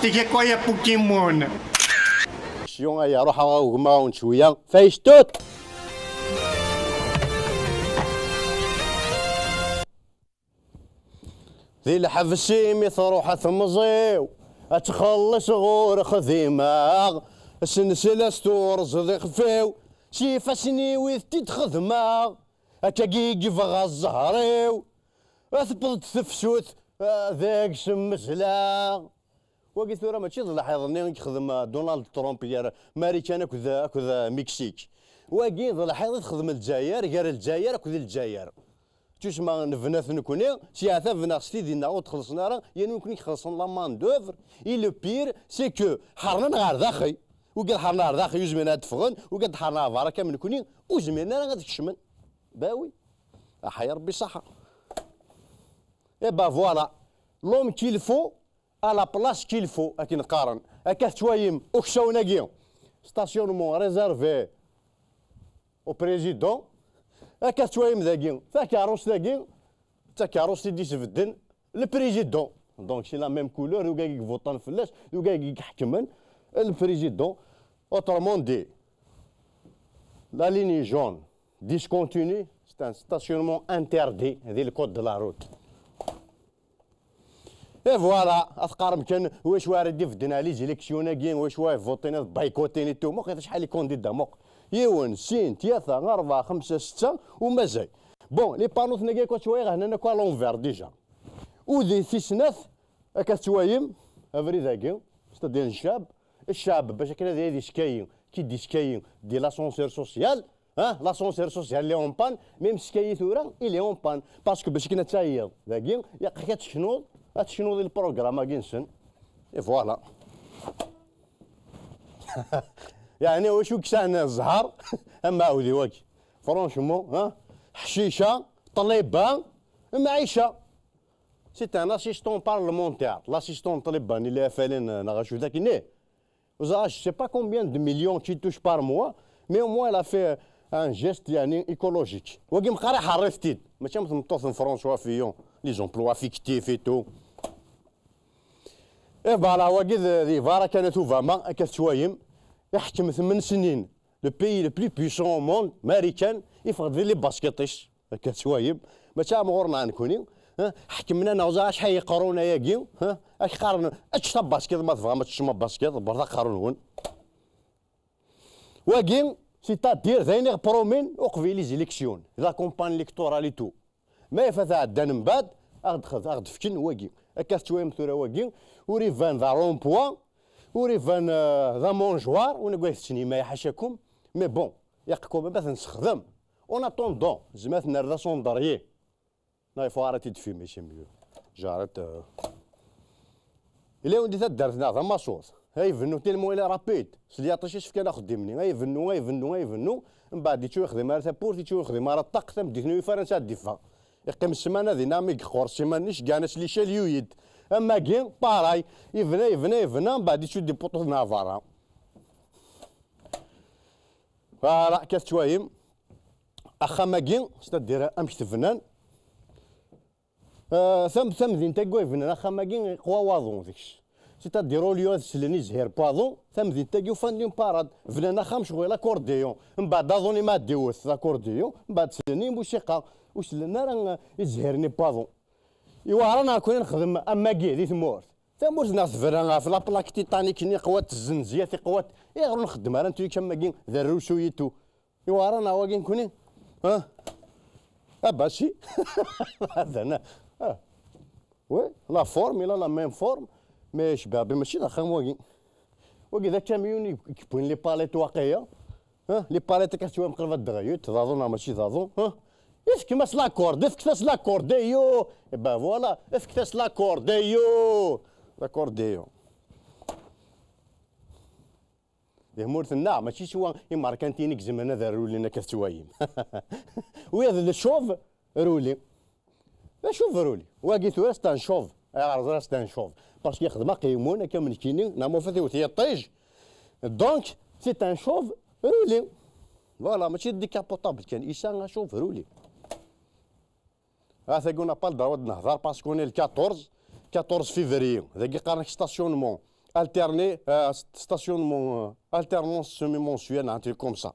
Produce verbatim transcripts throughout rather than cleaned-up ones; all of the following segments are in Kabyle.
Tigi quoi Pokémon. Action, ay, ruḥ a gma un cwiya. Face tout. Di lḥebs imi truḥ temẓi-w, ad txelleṣ ɣur xdima. Sensel-as turẓ d ixef-iw, s ifassen-iw i t-id-xedmeɣ. Akkagi i yebɣa zzher-iw, ad tewweḍ-d tefsut, ah, deg-s mmezleɣ. Wagi tura mačči d lḥiḍ-nni i yexdem, ah, Donald Trump gar Marikan akked, akked, ah, Miksik. Wagi d lḥiḍ i texdem Lezzayer, gar Lezzayer akked Lezzayer. Tusma nebna-t nekni, s yeɛtaben neɣ s tidi-nneɣ ur d-xellṣen ara, yal nekni i ixellṣen la main d'œuvre, et le pire, c'est que ḥernen ɣer daxel. Wigad ḥernen ɣer daxel, ur zmiren ad d-ffɣen, wigad ḥernen ɣer berra kan nekni, ur zmiren ara ad kecmen. Bah oui. Aḥay Rebbi ṣaḥa. Eh ben voilà, l'homme qu'il faut, à la place qu'il faut, akken qqaren. Akka tettwayim uksawen-agi, stationnement réservé au président. Akka tettwayim dagi, takeṛṛust-agi, d takeṛṛust i d-isbedden le président. Donc c'est la même couleur, d wigad i ivuṭan fell-as, d wigad i iḥekmen, le président. Autrement dit, la ligne jaune discontinue, c'est un stationnement interdit, di le code de la route. Et voilà, ad teqqarem kan wacu ara d-ibedden ɣer les élections-agi, wacu ara votin, ad boycottin et tout. Muq, acḥal n candidats, muq. Yiwen, sin, tlata, rebɛa, xemsa, setta, u mazal. Bon, les panneaux-nni akk ad ttwaliɣ hnan akk à l'envers déjà. U di tis snat, akka tettwayim, abrid-agi, c'est-à-dire ccab, ccab, bac akken ad, ad iskayi, ki d-iskayi, di l'ascenseur social, hein, l'ascenseur social, il est en panne, même Sky tura, il est en panne. Parce que bac akken ad tayiḍ dagi, yaqq-ak ad teknuḍ, ad teknuḍ i lprogramme-agi-nsen. Et voilà. Yeɛni wacu kksan zzher, am aɛudiw-agi. Franchement, hein, ḥcica, ṭliba, mɛica. C'est un assistant parlementaire, l'assistant ṭliba, n la F L N, neɣ acu d akken, eh. Ur ẓriɣ, je sais pas combien de millions qu'il touche par mois, mais au moins il a fait un geste, yeɛni, écologique. Wagi meqqar iḥerr-it-id, mačči am tmeṭṭut n François Fillon, les emplois fictifs et tout. Et voilà, wagi d, di Barack Obama, akka tettwayim, iḥkem tmen snin, le pays le plus puissant au monde, Marikan, iffeɣ-d di les baskets-is. Akka tettwayim. Mačči am ɣur-neɣ nekni, ha? Ḥekmen-aneɣ ẓer acḥal yeqrun ayagi, ha? Ak qqaren, ečč tabasket ma tebɣam ad teččem abasket, ḍebbret aqerru-nwen. Wagi, c'est-à-dire, d ayen i ɣ-promin uqbel les élections, la campagne électorale et tout. Ma ifat ɛeddan mbaɛd, a ɣ-d-, a ɣ-d-fken wagi. Akka tettwayim tura wagi, ur iban d rond-point, ur iban, euh, d amanjwar, ur nagad tetten yemma ḥacakum, mais bon, yaqkum ma t-nessexdem. En attendant, tzemret nerr d asunḍeryi. Non, il faut arrêter de fumer, c'est mieux. J'arrête, euh. Yella yiwen di taddart-nneɣ d amaṣut. Ay bennu, tellement il est rapide. S lyaṭic i s-fkan axeddim-nni. Ay bennu, ay bennu, ay bennu. Mbeɛd yečču yexdim ara tawwurt, yečču yexdim ara ṭṭaq, tameddit-nni yufa ara ansa ad d-iffeɣ. Yeqqim ssmana dinna, mi yeqqur ssiman-nni, ceggɛen-as lical, yuyi-d. Am wagi, pareil. Yebna, yebna, yebna, mbeɛd yečču-d ipuṭuten ɣer berra. Voilà, akka tettwayim. Axxam-agi, c'est-à-dire amek t-bnan. Euh, tam-, tamdint-agi i bnan axxam-agi, iqwa waḍu deg-s. C'est-à-dire, au lieu ad slen i zzhir n waḍu, tamdint-agi ufan-d une parade. Bnan axxam ccɣel accordéon. Mbeɛd aḍu-nni ma ad d-iwet d accordéon, mbeɛd slen i lmusiqa. Ur slen ara, euh, i zzhir-nni n waḍu. Iweɛṛ-aneɣ kan ad nexdem am wagi di tmurt. Tamurt-nneɣ tebna ɣef la plaque Titanic-nni, iqwa-tt zzenziyat, iqwa-tt. Ayɣer ur nxeddem ara nettu kan am wagi d arrusu yitu? Iweɛṛ-aneɣ wagi nekni? Ha? Ah bah si. Hada, ah. Oui, la forme, il a la même forme, mais cbabi mačči d axxam wagi. Wagi d akamyun i yewwin les palettes waqila. Ha? Les palettes akka tettwam qrib ad d-ɣyut, d aḍu neɣ mačči d aḍu, ha? Efkem-as la corde, efket-as la corde, ayo! Eh ben voilà, efket-as la corde, ayo! La corde, ayo. Di tmurt-nneɣ, mačči s wa imerkantiyen i izemren ad rulin akka tettwayim. Wiyaḍ le chauve, ruli. D acu bruli? Wagi tura c'est un chauve. Ayɣer ẓriɣ c'est un chauve? Parce que yexdem aqeymun akka am nekkini, neɣ ma ufat iwet yiṭij. Donc, c'est un chauve bruli. Voilà, mačči d décapotable kan, isa un chauve bruli. Ah, tagi on n'a pas le droit de nehḍer parce qu'on est le quatorze, quatorze février. Dagi qqaren-ak stationnement Alterner, euh, st- stationnement, euh, alternance semi-mensuelle, un truc comme ça.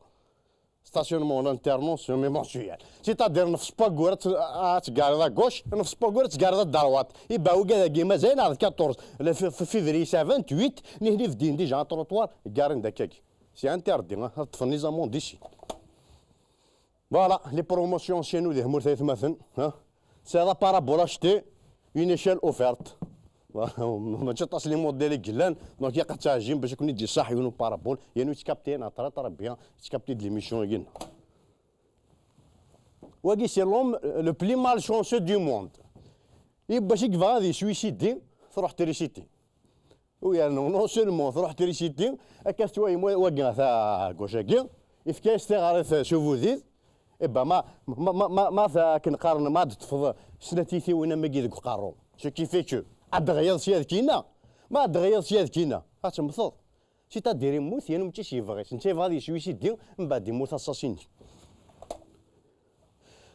Stationnement en alternance semi-mensuelle. C'est-à-dire, nefs paggur ad t- ad tgariḍ à gauche, nefs paggur ad tgariḍ à droite. Iba ugad-agi mazal neɣ d quatorze, le f- f- février c'est vingt-huit, nihni bdin déjà un trottoir, garin dakagi. C'est interdit, hein, ad ṭṭfen les amendes ici. Voilà, les promotions chez nous, di tmurt ay atmaten, hein. C'est la parabole achetée, une échelle offerte. Voilà, mačči aṭas les modèles i yellan, donc ilaq ad teɛjim bac ad ken-id-iṣaḥ yiwen uparabole, yernu yettcapti très très bien, yettcapti-d l'émission-agi-nneɣ. Wagi c'est l'homme le plus malchanceux du monde. I bac i yebɣa ad yeswisidi, truḥ trisiti. U yernu, non seulement truḥ trisiti, akka tettwayem wa- wagi ata gauche-agi, yefka-yas tiɣrit s ubudid, iba ma, ma, ma, ma, ma ta akken qqaren, ma ad teṭṭfeḍ snat tiwin am wigi deg uqerru. Ce qui fait que, ad d-ɣiyeḍ sya d kina, ma ad d-ɣiyeḍ sya d kina, ad temmteḍ. C'est-à-dire, immut, yernu mačči s yebɣi-s. Netta yebɣa ad yeswisidi, mbeɛd immut assassini.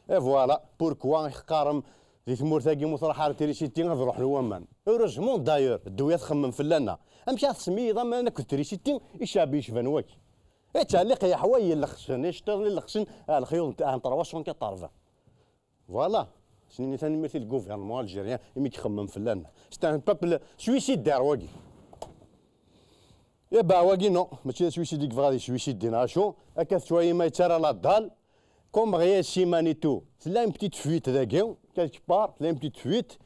Et voilà pourquoi i qqaren di tmurt-agi mu truḥ ar trisiti ad ruḥen waman. Heureusement d'ailleurs, ddewya txemmem fell-aneɣ. Amek ara tsemmiyeḍ aman akked trisiti i ccɛeb yecban wagi? Ittɛelliq yeḥwa yellexsen, iceṭṭiḍen illexsen ar lexyuḍ n trois cent quatre-vingts. Voilà. Snini tanemmirt i le gouvernement algérien imi ixemmem fell-aneɣ. C'est un peuple suicidaire wagi. Eh ben, wagi non, mačči d asuicide i yebɣa ad yessuicide neɣ acu. Akka tettwayem ma yettarra la dalle, comme rien si Manitou, tella une petite fuite dagi, quelque part, tella une petite fuite,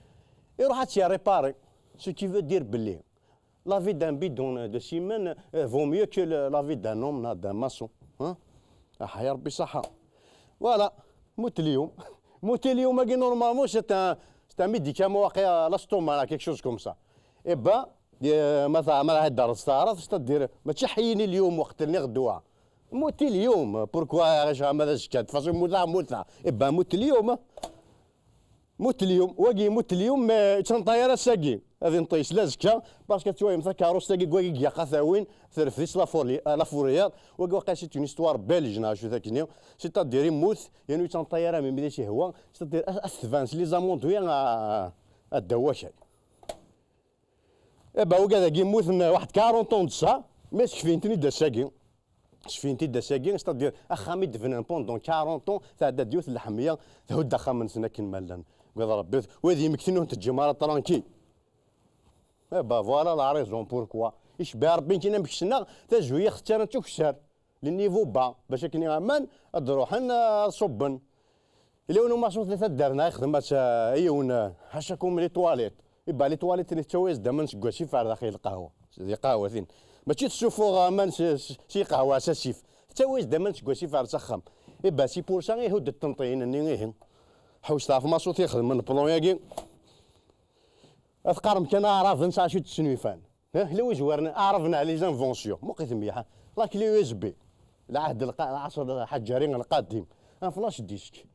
iruḥ ad tt-yerripari. Ce qui veut dire belli la vie d'un bidon de ciment euh, vaut mieux que le- la vie d'un homme, d'un maçon. Hein? Ah, ya Rabbi, صحة. Voilà. Mutelyum. Mutelyum agi normalement c'est un, c'est un médicament waqila l'estomac, quelque chose comme ça. Eh ben, eh, ma ta- ma راح يدار السعرات, c'est-à-dire mačči ḥyini اليوم وقتلني غدوة. Mutelyum, pourquoi غير شغل ماذا زكا تفاصيل موثا موثا. Eh ben, mutelyum. Mutelyum, wagi mutelyum, mais ur yettneṭṭay ara ass-agi. Ad inṭi s lazekka, parce que tettwayem takeṛṛust-agi deg wagi i yaqqa tawin, terfed-itt la fourri- euh, la fourrière, wagi waqila c'est une histoire belge neɣ acu takni, c'est-à-dire immut, yernu ur yettneṭṭay ara mi mi d as-ihwa, c'est-à-dire ad ad tban s les amendes, oui, à, à ddaw wakal. Eh ben, wigad-agi mmuten waḥed quarante ans de ça, mais sekfin-ten-id ass-agi. Sekfin-t-id ass-agi, c'est-à-dire axxam i d-bnan pendant quarante ans, tɛedda-d yiwet n leḥmiya, thudd axxam-nsen akken ma llan. Deg Rebbi, wid yemmektin ur ten-teǧǧim ara tranquille. Eh ben, voilà la raison pourquoi. Icebbeɛ Rebbi nekkini amek ssneɣ, tazwiyaxt ttarran-tt ukessar. Le niveau bas, bac akken aman ad d-ruḥen, ad ṣubben. Yella yiwen umaṣut di taddart-nneɣ ixdem-as, eh, i yiwen, eh, ḥacakum les toilettes. Iba les toilettes-nni tettawi-as-d aman seg wasif ar daxel lqahwa. Di qahwatin. Mačči tessufuɣ aman s, s, si qahwa s asif. Tettawi-as-d aman seg wasif ar s axxam. Iba c'est pour ça ihudd-d tenṭiyin-nni ihi. Ḥewset ɣef maṣut ixedmen le plan-agi. Ad teqqarem kan aɛraben sɛa cwiṭ n tesnifan. Eh, la wizwaren aɛraben ɛli les inventions. Muqit mliḥ. La clé U S B. Lɛahd lqa-, lɛasr lḥaǧari lqadim. Un flash disque.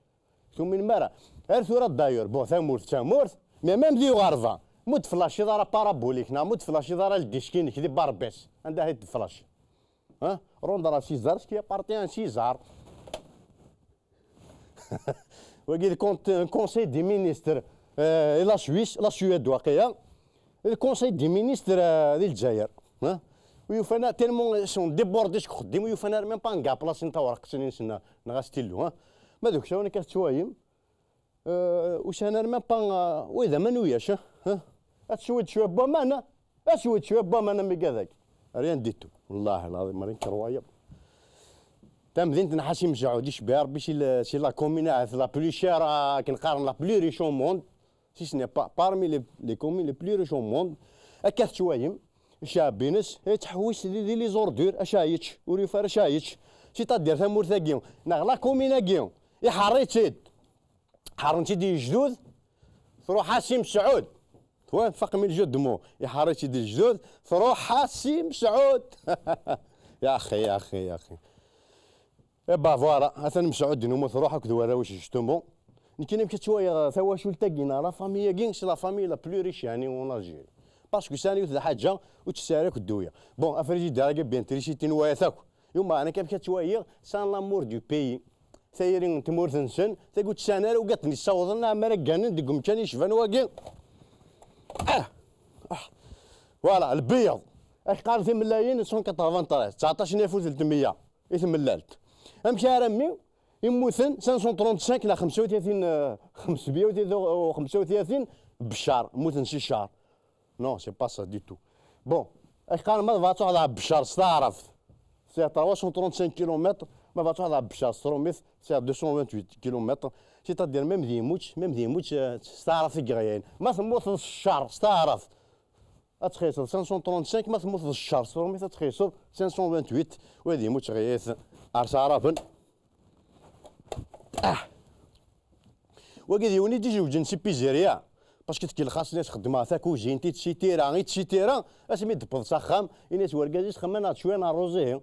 Tuminem ara. Ar tura d'ailleurs, bon, tamurt d tamurt, mais même di uɣerba, mu d-tflashiḍ ara parabolique, neɣ mu d-tflashiḍ ara le disque-inek di Barbès, anda ay d-tflash? Hein? Rendre à César ce qui appartient à César. Wagi d con- conseil des ministres, euh, et la Suisse, la Suède, waqila. Le conseil des ministres, euh, di Lezzayer, hein? U yufan tellement sont débordés seg uxeddim, u yufan même pas nga place n tawerqet-nsen neɣ stylo, hein? Ma d uksawen akka tettwayem, euh, usan même pas, euh, oui, d aman uyac, hein? Ad teswiḍ cwiṭ n waman, hein? Ad teswiḍ cwiṭ n waman am igad-agi. Rien du tout. Wallahi lɛaḍim, rien, incroyable. Tamdint n Ḥasi Mesɛud, icebbeɛ Rebbi si la, si la commune ahat la plus chère, euh, akken qqaren la plus riche au monde. Si ce n'est pas parmi les, les communes les plus riches au monde, akka tettwayem, ccɛeb-ines, yettḥewwis di, di les ordures, acu ara yečč, ur yufi ara acu ara yečč. C'est-à-dire tamurt-agi, neɣ la commune-agi, iḥeṛṛ-itt-id. Ḥeṛṛen-tt-id i lejdud, truḥ-as i Mesɛud. Twa-, faqem i le jeu de mots. Iḥeṛṛ-itt-id i lejdud, truḥ-as i Mesɛud. Ya axi, ya axi, ya axi. Eh ben voilà, atan Mesɛud di numuḍ ruḥ akked warraw-is justement. Nekkini amek ad ttwaliɣ tawacult-agi neɣ la famille-agi, c'est la famille la plus riche, yeɛni, en Algérie. Parce que sɛan yiwet n lḥaǧa ur tt-sɛi ara akk ddewya. Bon, afrijider-agi, bien, trisiti n wayat akk. Yuma, nekk amek ad ttwaliɣ, sans l'amour du pays. Tayri n tmurt-nsen, tagi ur tt-sɛan ara, ugaṭ-nni ssawḍen, amar ad gganen deg umkan yecban wagi. Ah! Ah! Voilà, lbiyyeḍ. Ak qqaren timellayin cent quatre-vingt-treize, tseɛṭac n afud n tmeyya i tmellalt. Amek armi i mmuten cinq cent trente-cinq neɣ xemsa u tlatin, eh, xemsmeyya u tlatin u xemsa u tlatin Beccar, mmuten si ccer. Non, c'est pas ça du tout. Bon, ak qqaren ma tebɣa ad truḥeḍ ɣer Beccar s taɛrabt, c'est trois cent trente-cinq kilomètres, ma tebɣa ad truḥeḍ ɣer Beccar s trumit, c'est deux cent vingt-huit kilomètres. C'est-à-dire, même di Muč, même di Muč, eh, s taɛrabt i yeɣlayen. Ma temmuteḍ s ccer, s taɛrabt, ad txellṣeḍ cinq cent trente-cinq, ma temmuteḍ s ccer s trumit ad txellṣeḍ cinq cent vingt-huit, wa d imutt ɣlayet ar s aɛraben. Ah! Wagi d yiwen i d-izewǧen si Pizzeria, parce que tkellex-as, tenna-as xeddmeɣ takuzint, et cetera, et cetera. Asmi d-tewweḍ s axxam, yenna-as wergaz-is xemmemeɣ-d cwiya n ṛṛuz ihi.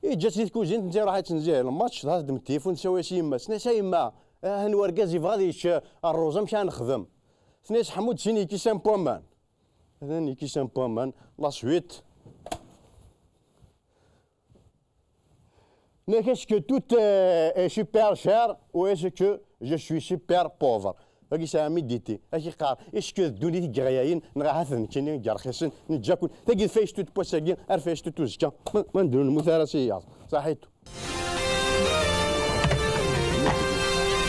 Yeǧǧa-tt di tkuzint, netta iruḥ ad yettnezzihi lmatch, dɣa teddem tilifun tessawel-as i yemma-s. Tenna-as: "A yemma, atan wergaz yebɣa ad yečč ṛṛuz, amek ara nexdem?" Tenna-as: "Ḥmu-d sin yikis n waman." Atan yikis n waman, la suite. Tenna-ak: "Est-ce que tout est, est super cher ou est-ce que je suis super pauvre?" Wagi yesɛa méditer. Ak iqqar: "Est-ce que d ddunit i yeɣlayen neɣ ahat d nekkini i yerxisen?" Neǧǧa-ken. Tagi d Fayetut n wass-agi, ar Fayetut uzekka. Ma, ma neddu nemmut ara si yiḍ. Saḥit.